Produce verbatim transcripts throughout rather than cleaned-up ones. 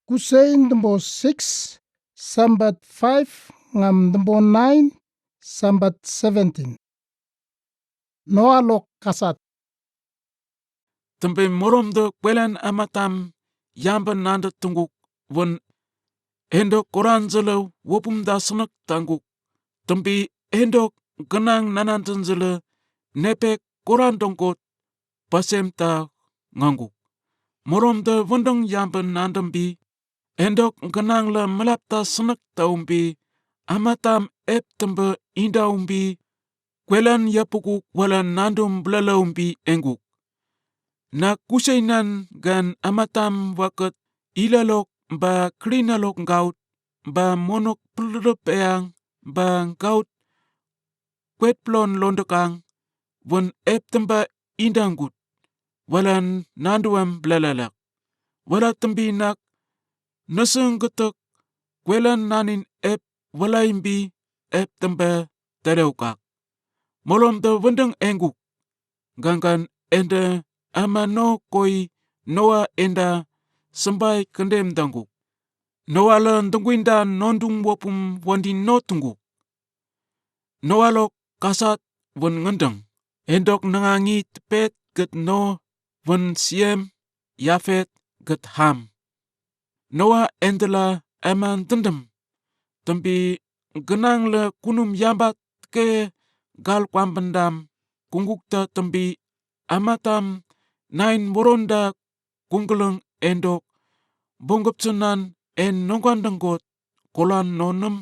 Kusei Dumbo six, Sambat five ngam Dumbo nine, Sambat seventeen. Noa lok kasat. Tømbi moromdø kuelan amatam yamban nanda tunguk wun, endo koran zele wopum da sünük tanguk. Tømbi endo gønang nanandøn zele nepek koran dongkot pasem ta nganguk. Moromdø wundang yamban nandambi, endok gønang la mülapta sünük taumbi, amatam ep tømba indaumbi, kuelan yapukuk wala nandum blalumbi enguk. Na kuseinan gan amatam wakët ilalok ba krinalok ngaut, ba monok pululup eyang, ba ngaut kwet plon londekang, wun ep tømba indanggut, wala nanduam blalalak. Wala tømbi nak nüsüng gøtëk kuelan nanin ep wala imbi ep tømba teleukak. Molom dø wundang enguk. Gangan ende ama no koi Noa enda symbai kendem danguk. Noa la dungwinda nondung wopum wandin no tunguk. Noa lok kasat wun ngandang. Endok nangangi tepet gët no wun Siem, Yafet gët Ham. Noa endela eman dendem. Tømbi gënang le kunum yambat ke gal kwam bendam kungkukta tømbi amatam nain woronda kungkeleng endok bongkep senan en nongkan dengkot kolan nonam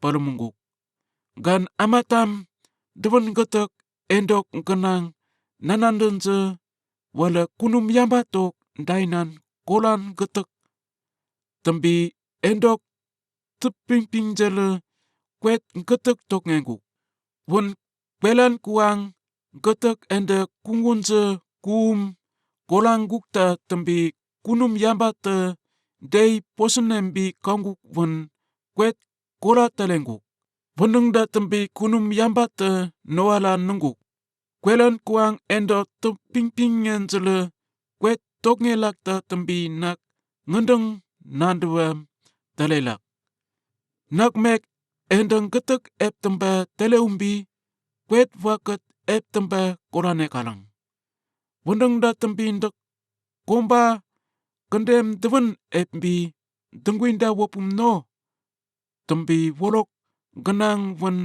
palumungkuk. Gan amatam deben gëtëk endok gënang nanan dense wala kunum yambat tok dainan kolan gëtëk. Tømbi endok tepingping jele kwet gëtëk tok ngengkuk. Wun kuelan kuang gëtëk ende kungun se kuum kolang kukta tømbi kunum yambat te dei posenembi kangkuk wun kwet kola telengkuk. Wundengda tømbi kunum yambat te Noa la nungkuk. Kuelan kuang endo tepingping ngen jele kwet tokngelakta tømbi nak ngandang nanduam telelak. Nak mek endang gëtëk ep tømba teleumbi kwet wakët ep tømba kolane kalang. Wundengda tømbi ndek komba kendem deben epmbi dengwinda wopum no. Tømbi wolok gënang wun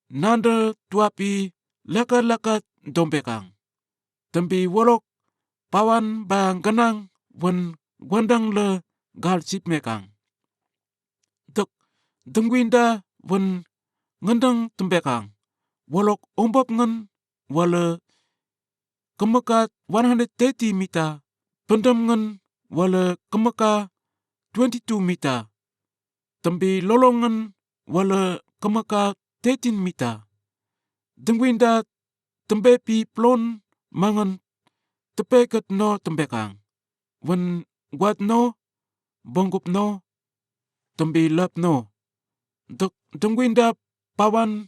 nande tuapi lakat-lakat dombekang. Tømbi wolok pawan ba gënang wun gwandang le gal sipmekang. Dek dengwinda wun ngandang tembekang. Wolok ombop ngan wala kemeka one hundred thirty meter, pendem ngan wala kemeka twenty-two meter, tømbi lolong ngan wala kemeka thirteen meter. Dengwinda tembepi plon mangan tepeket no tembekang. Wen gwat no, bongkup no, tømbi lap no. Dek dengwinda pawan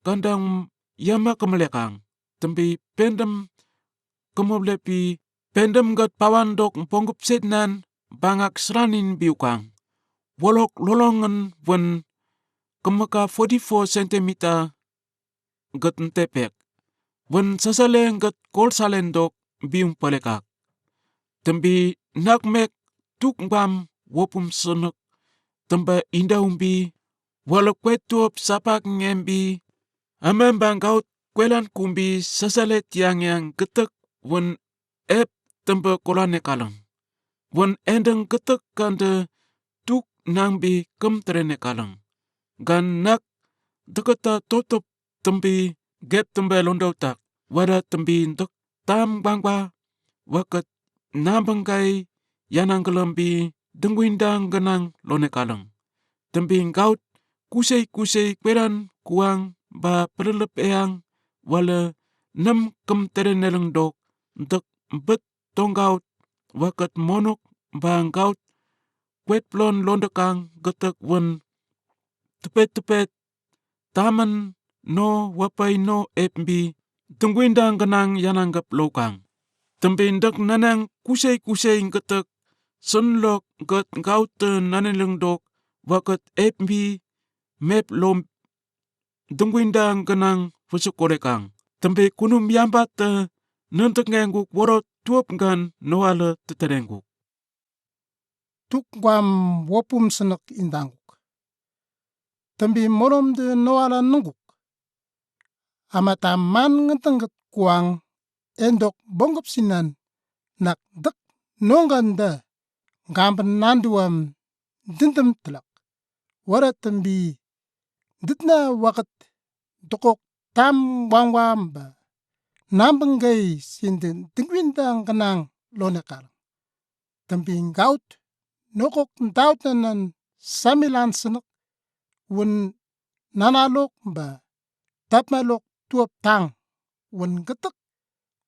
kandang yama kemelekang. Tømbi pendem kemelepi pendem gët pawan dok bongkup setnan bangak seranin biukang. Wolok lolong ngan wen kemeka forty-four centimeter gët ntepek. Wen sasale gët kol salen dok biung palekak. Tømbi nak mek tuk bam wopum senek tëmba indaumbi wala kwet tuop sapak ngembi amem ba ngaut kwelan kumbi sasale tiang yang gëtëk wen ep tëmba kolane kalang. Wen endang gëtëk kande tuk nangbi kem terene kalang. Gan nak deketa totop tëmbi gep tëmba londau tak wada tëmbi dek tam bangba wakët nambang kai yanang kelembi dengwindang genang lone kalang. Tëmbi ngaut kusei-kusei kwelan kuang ba pelelep eyang wala nem kem terene lengdok dek bet tonggaut wakët monok ba ngaut kwet plon londekang gëtëk wen tepet-tepet tamen no wapai no epmbi dengwindang genang yanang gep lokang. Tëmbi dek nenang kusei-kusei gëtëk sünlok gët ngaot tø nanilangdok wa gët ep mi mep lom dungwinda gënang wusuk kolekang. Tømbi kunum yamba tø nündënge nguk woro tuöp ngan Noalü tëtëre nguk. Tuk ngwam wopum sünük indanguk. Tømbi molom tø Noalü nunguk. Amata man ngedangkët kuang endok bongkap sinan nak dëk nongkan tø ngambin nanduam dindem tølak. Wara tømbi ditna wakët dukok tam wangwam ba nambengkei sindin dingwinda gënang lone kalang. Tømbi ngaot nokok ndaot nanan samilan sünük wun nanalok ba tapmalok tuöp tang wun gëtëk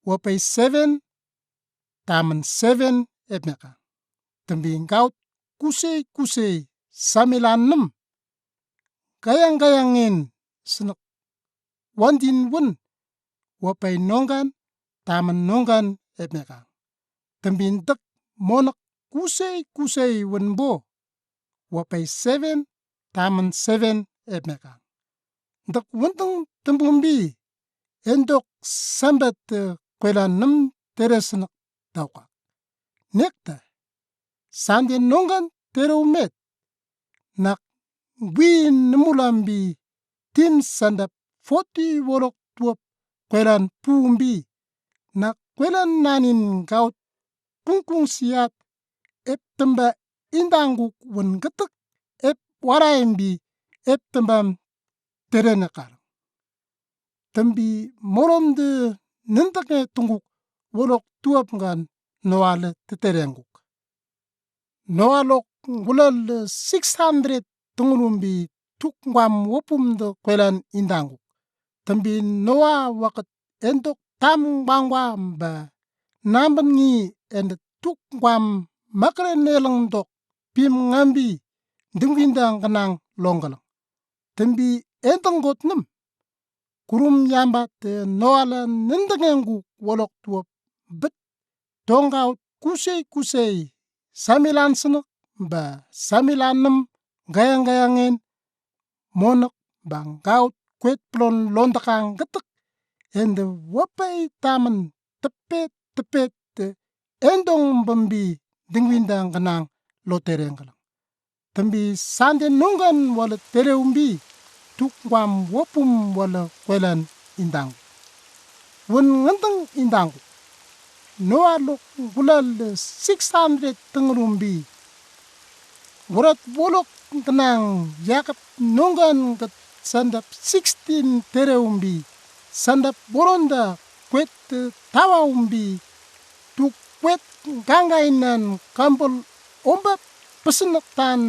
wapei seven tamün seven epmekang. Tømbi ngaot kusei kusei samilan nüm gayang gayangin sünük wandin wun wapei nongkan tamün nongkan epmekang. Tømbi dëk monük kusei kusei wunbo wapei seven tamün seven epmekang. Dëk wundang tømbumbi endok Sanbat tø kwelan nüm tere sünük daukak. Nekta Sande nongkan tere umet nak ngui numulambi tin Sandap forty wolok tuöp kwelan pumbi nak kwelan nanin ngaot kungkung siat ep tëmba indanguk wun gëtëk ep waraimbi ep tëmbam tere nekalang. Tømbi molom tø nündaknge tunguk wolok tuöp ngan Noalü tëtere nguk. Noalok ngulal six hundred tungurumbi tuk ngwam wopum tø kwelan indanguk. Tømbi Noa wakët endok tam ngwangwam ba nambin ngi ende tuk ngwam makre nelengdok pim ngambi dingwinda gënang longkalang. Tømbi endang got nüm. Kurum yambat tø Noalü nündaknge nguk wolok tuöp bët tongaot kusei kusei samilan sünük ba samilan nüm gayang gayangin monük ba ngaot kwet pulon londakang gëtëk ende wapei tamün tepet tepet tø endong bambi dingwinda gënang lo tere ngkalang. Tømbi Sande nongkan walü tere umbi tuk ngwam wopum walü kwelan indang. Wun ngandang indang. Noalok ngulal six hundred tengurumbi. Wurat wolok gënang yakap nongkan gët Sandap sixteen tere umbi. Sandap bolonda kwet tawa umbi. Tuk kwet gangainan kambul ombap pesenektan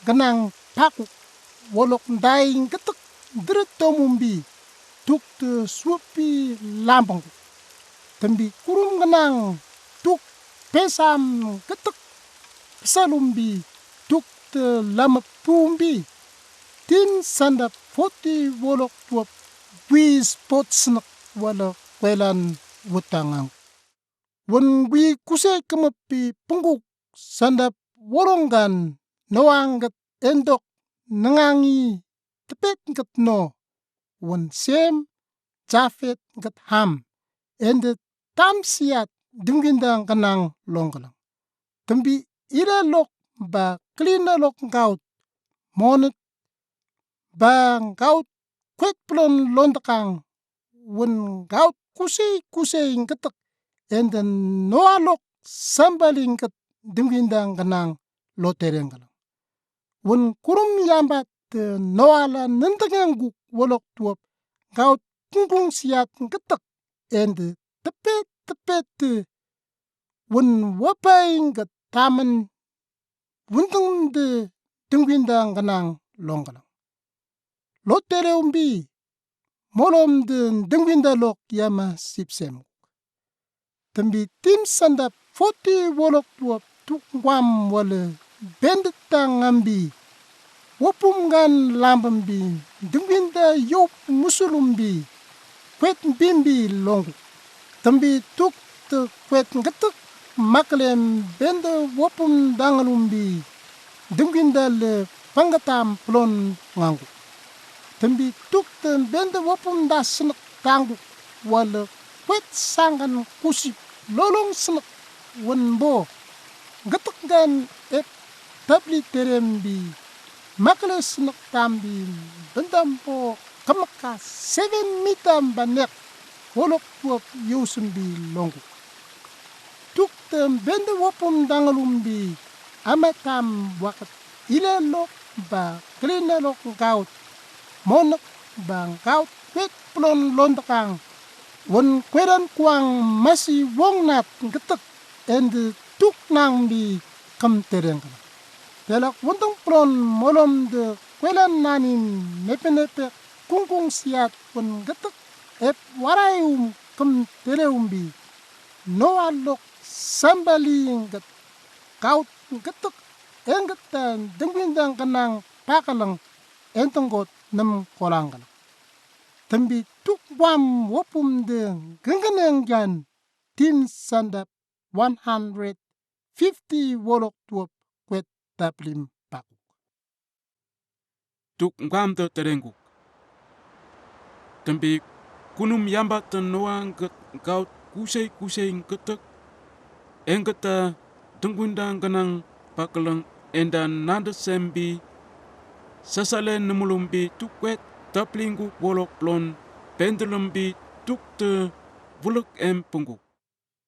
gënang pakuk wolok ndaing gëtëk deret tomumbi tuk tø suwëpi lambang. Tømbi kurum gënang tuk pesam gëtëk pesalumbi tuk tø lamap pumbi tin Sandap forty wolok tuwap wis pot senek wala kwelan wutangang. Wun ngui kusei kemeppi pengkuk Sandap wolongkan Noa ngkët endok nengani tepet ngkët no. Wun Sem, Japhet ngkët Ham. Ende tam siat dingwinda gënang longkalang. Tømbi ilalok ba kelinalok ngaot monit ba ngaot kwet pulon londakang wun ngaot kusei kusei ngkëtëk ende Noalok sambali ngkët dingwinda gënang lo tere ngkalang. Wun kurum yambat tø Noala nendang nguk wolok tuwap ngaot kungkung siat ngkëtëk ende tepet tepet tø wun wapei ngkët tamün wundang tø dingwinda gënang longkalang. Lo tere umbi molom tø dingwindalok yama sipsem. Tømbi tin Sandap forty wolok tuwap tuk ngwam wala bendetang ngambi wopum ngan lambambi dingwinda yop musulumbi kwet bimbi longkuk. Tømbi tuk tø kwet ngkëtëk makale bende wöpum dangalum bi dungwinda le pangkatam pulon ngangkuk. Tümbi tuktü bende wöpum da sünük tangkuk wala kwet sangkan kusip lolong sünük wünbo gətük gan ep tapli terem bi makale sünük tam bi bendambo kemaka seven meter ba nek wolok tuwap yosum bi longkuk. Tuktü bende wöpum dangalum bi amatam wakat ilelok ba kilinalok ngaot monok ba ngaot kwet pulon londakang wun kwetan kuang masi wongnat gətük ende tuknang bi kem tereng kala. Telak wundang pulon molom de kwelan nanin nepe-nepe kungkung siat wun gətük ep warai um kem tereum bi Noa lok sambali nget ngaot gətük engeta dungwindang kenang pakalang entenggot nem kolang kala. Tümbi tuk wam wöpum de genggeneng yan tim sandap one hundred fifty wolok tuwap kwet taplim pakuk. Tuk ngwam de terengkuk. Tümbi kunum yamba de Noa nget ngaot kusei-kusei gətük engeta dungwindang kenang pakalang enda nanda sem bi sasale nemulum bi tuk kwet taplingkuk wolok pulon bendelum bi tuktü wülük em pungkuk.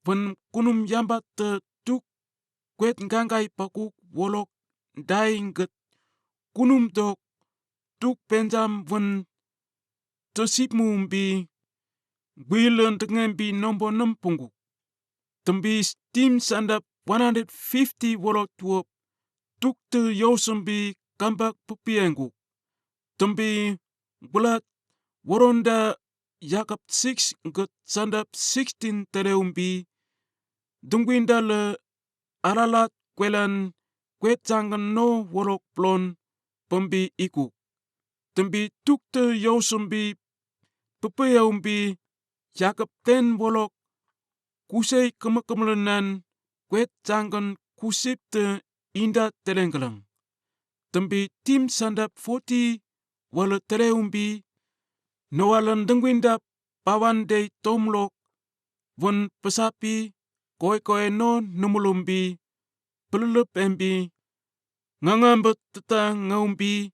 Wun kunum yamba de tuk kwet ngangkai pakuk wolok dai nget kunum dok tuk benjam wun tesipmum bi gwilön dengem bi nombo nem pungkuk. Tümbi tim sandap one hundred fifty wolok tuwap tuktü yosum bi kambak pepiengkuk. Tümbi gulat woronda yakap six nget sandap sixteen teleum bi dungwinda le alalat kwelan kwet janggen no wolok pulon pembi ikuk. Tümbi tuktü yosum bi pepeum bi yakap ten wolok kusei kemekemelenan kwet janggen kusip de inda telengkeleng. Tümbi tim sandap forty wala teleum bi Noa len dungwinda pawan dei tomlok wun pesapi koy-koy no nemulum bi pelelep em bi ngangambet teta ngaum bi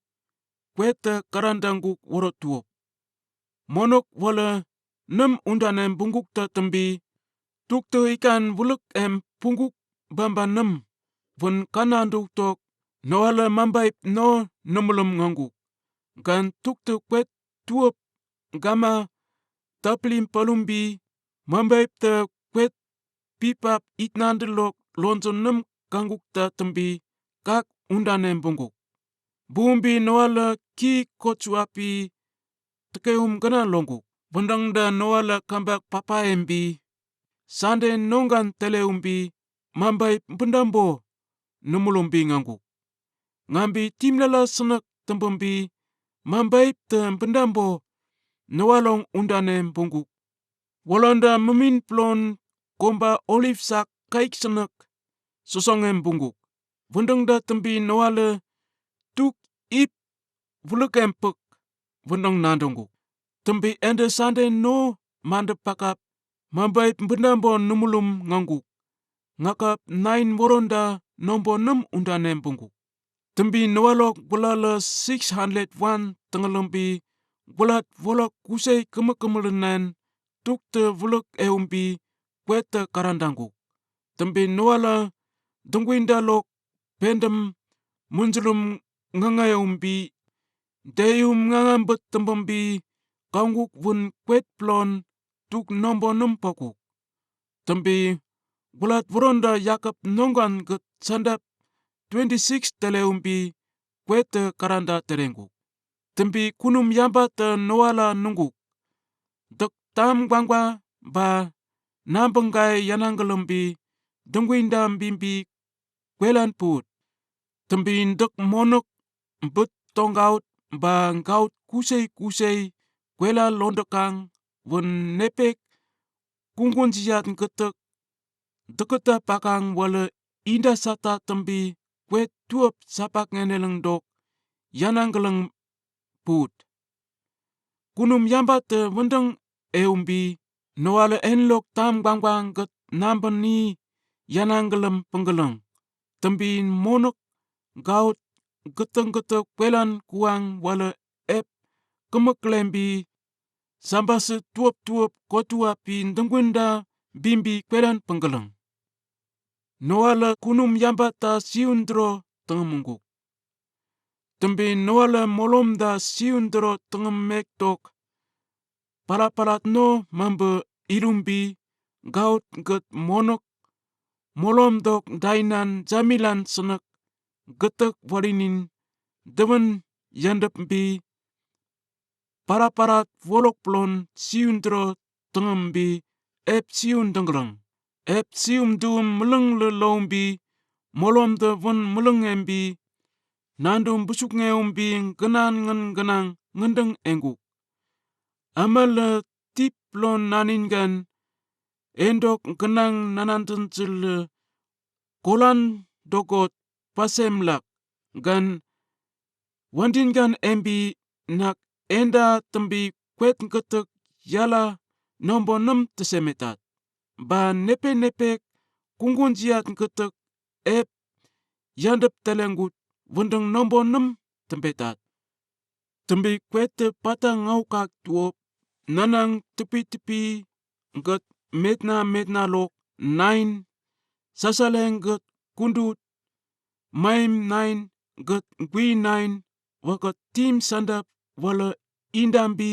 kwet de karandangkuk woro tuwap. Monok wala nem undanem pungkuk de tümbi tuktü ikan wülük em pungkuk bamba nem wun kananduk tok Noa le mambaip no nemulum ngangkuk. Gan tuktü kwet tuwap gama taplim palum bi mambaip de kwet pipap itnandelok lonson nem kangkuk de tümbi kak undanem pungkuk. Bumbi Noa le ki kotsuapi tekeum kena longkuk. Bendang da Noa le kambak papaem bi sande nonggan teleum bi mambaip bendambo nemulum bi ngangkuk. Ngambi timlala senek tembem bi mambaip de bendambo Noa long undanem pungkuk. Wolanda memin pulon komba olive sak kaik senek sosongem pungkuk. Wendang da tümbi Noa le tuk ip wülükem pek wendang nandongkuk. Tümbi ende sande no mande pakap mambaip bendambo nemulum ngangkuk. Ngakap nain woronda nombo nem undanem pungkuk. Tümbi Noa lok wala le six hundred one tengelem bi walat wolok kusei kemekemelenan tuktü wülük eum bi kwet de karandangkuk. Tümbi Noa le dungwinda lok bendem munjulum ngangaeum bi deyum ngangambet tembem bi kangkuk wun kwet pulon tuk nombo nem pakuk. Tümbi gulat woronda yakap nonggan get sandap twenty-six teleum bi kwet de karanda terengkuk. Tümbi kunum yamba de Noa la nungkuk. Dek tam gwangwa ba nambenggai yananggelem bi dungwindam bimbi kwelan put. Tümbi ndek monok mbet tongaut ba ngaut kusei kusei kwela londekang wen nepek kungkun siyat ngetek dikita pagang walë inda sata tëmbi kwet tuöp sapak ngeneleng dok yananggeleng put. Kunum yamba te wendeng eumbi, Noa lë enlok tam gwangwang gët namben ni yananggelem penggeleng. Tëmbi monok gaut gëtëng gëtëng kwelan kuwang walë ep kemeklembi sambase tuöp tuöp kotuapi ndengwinda bimbi kwelan penggeleng. Noa lë kunum yamba ta siundero tengem ungkuk. Tëmbi Noa lë molom da siundero tengem mek tok. Pala-palat no mambe ilumbi gaut gët monok molom dok dainan jamilan senek gëtëg walinin dewin yandepbi pala-palat wolok pelon siundero tengembi ep siun dengeleng. Ep sium duum meleng lë loumbi molom de wën meleng embi nandung busuk ngeumbi genan ngen genang ngendeng engkuk. Ame lë tip lon naningan endok genang nananden sile kolan dogot pasemlak gan wandingan embi nak enda tëmbi kwet gëtëg yala nombo nem tesemetat. Ba nepe-nepe kungkun siat gëtëg ep yandep telenggut wendeng nombo nem tembetat. Tëmbi kwet te pata ngaukak tuöp, nanang tepi-tepi gët metna-metna lok nain, sasaleng gët kundut maim nain gët gui nain, wa gët tim sandap walë indambi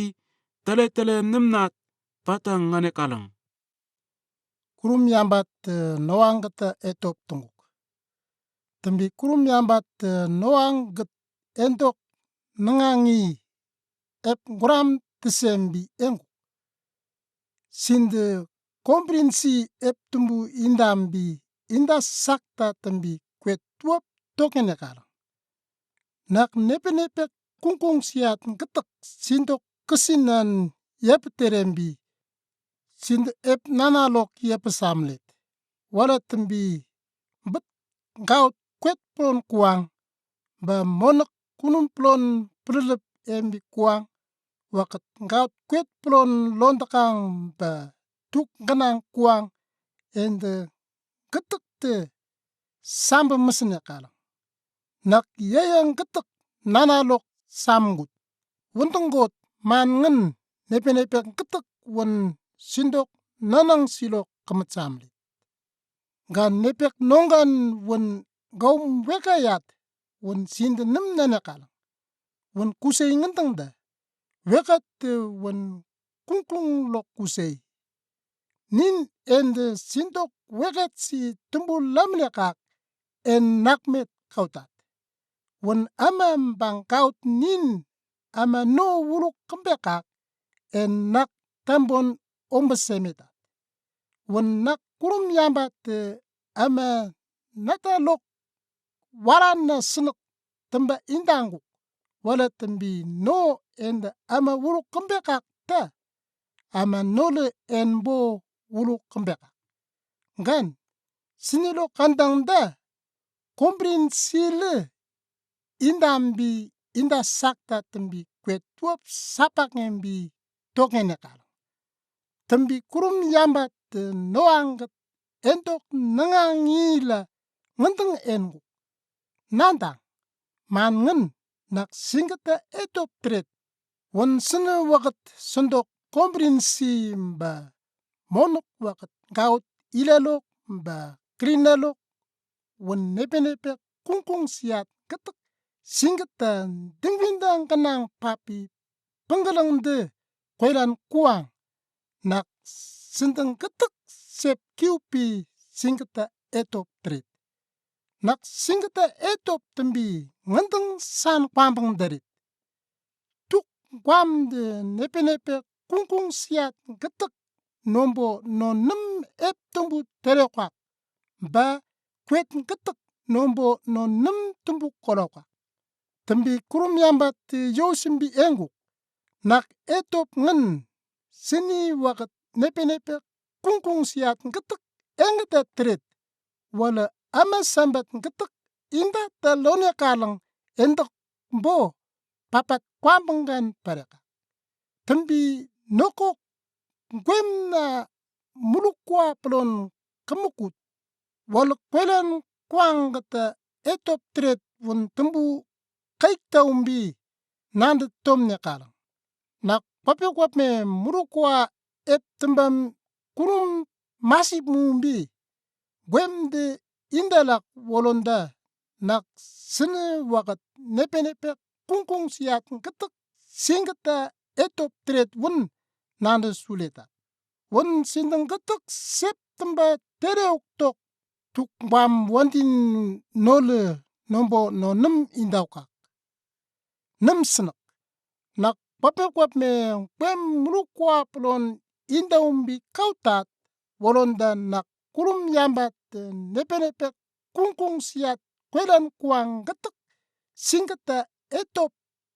tele-tele nemnat pata ngane kaleng. Kurum yambat, eh, Noang gët etop tunguk. Tëmbi kurum yambat, eh, Noang gët endok nengangi ep nguram tesembi engkuk. Sinde komprehensii ep tumbu indambi inda sakta tëmbi kwet tuöp token ekalang. Nak nepe-nepe kungkung siat gëtëg sindok kesinan yepe terembi sinde ep nana lok yepe samlet. Walë tëmbi bët gaut kwet pelon kuwang ba monok kunum pelon pelelep embi kuwang, wa gët gaut kwet pelon londekang ba tuk genang kuwang, ende gëtëg te sambe mesen ekalang. Nak yeyang gëtëg nana lok samgut. Wendeng got man ngin nepe-nepe gëtëg wën sindok nanang silok kemet samlet. Gan nepek nonggan wën gaum wekayat wën sinde nem nene kalang. Wën kusei ngenteng da. Wekat, eh, wën kungkung lok kusei. Nin ende sindok wekat si tumbu lamne kak en nakmet kautat. Wën ama bang kaut nin ama no wuluk kembe kak en nak tambon ombe semetat. Wën nak kurum yambat, eh, ama nata lok waran na senek temba indanguk. Wala tembi no ende ama wuluk kembe kak ta. Ama no le en bo wuluk kembe kak. Ngan, sini lok kandang da, komprehensii le indambi, inda sakta tembi kwet tuöp sapak ngembi token ekal. Tembi kurum yambat, eh, Noang gët entok nengangi la ngenteng enguk. Nandang, man ngen nak singketa etop tret. Wën sene waket sendok komprehensii mba monok waket gaut ilalok mba kerinalok wën nepe-nepe kungkung siat gëtëg singketa dingwindang kenang papi penggelengde kwelan kuang nak sindeng gëtëg sep kiupi singketa etop tret. Nak singketa etop tembi ngenteng san kwambeng derit. Tuk kwam de nepe-nepe kungkung siat gëtëg nombo nonem ep tumbu terekwak. Ba kwet gëtëg nombo nonem tumbu kolokwak. Tembi kurum yambat, eh, yosimbi enguk. Nak etop ngen sini waket nepe-nepe kungkung siat gëtëg engdë tret, wala ama Sanbat gıtük inda ta lone kalang endükbo papat kuambang ken pare kak. Tümbi nokok guem na mulukwaa pulon kemukut, wala kwelan kuang gete etop tret wun Tëmbu keitambi nandë tomne kalang. Na kwapekwa me mulukwaa ep tembam kulum masipmumbi, guem de indalak wolonda, na sine wakat nepe-nepe kungkung siyat gete singketa etop tret wun nandë suleta. Wun sindang gete sep tamba tere oktok tukbam wandin nole nombo nonem indaw kak. Nem sinek. Na kwapekwa me guem mulukwaa pulon indaombi kaotat wolonda na kulum yambat nepe-nepe kungkung siyat kwelan kuang gete singketa etop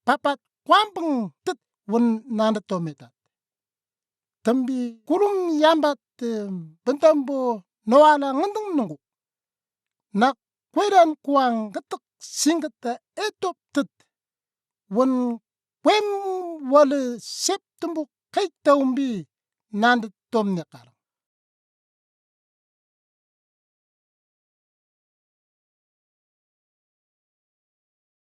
papat kuambang tet wun nandë tometat. Tümbi kulum yambat bendambo noala ngandang nungkuk, na kwelan kuang gete singketa etop tet wun guem wala sep Tëmbu keitambi nandë tomne kal.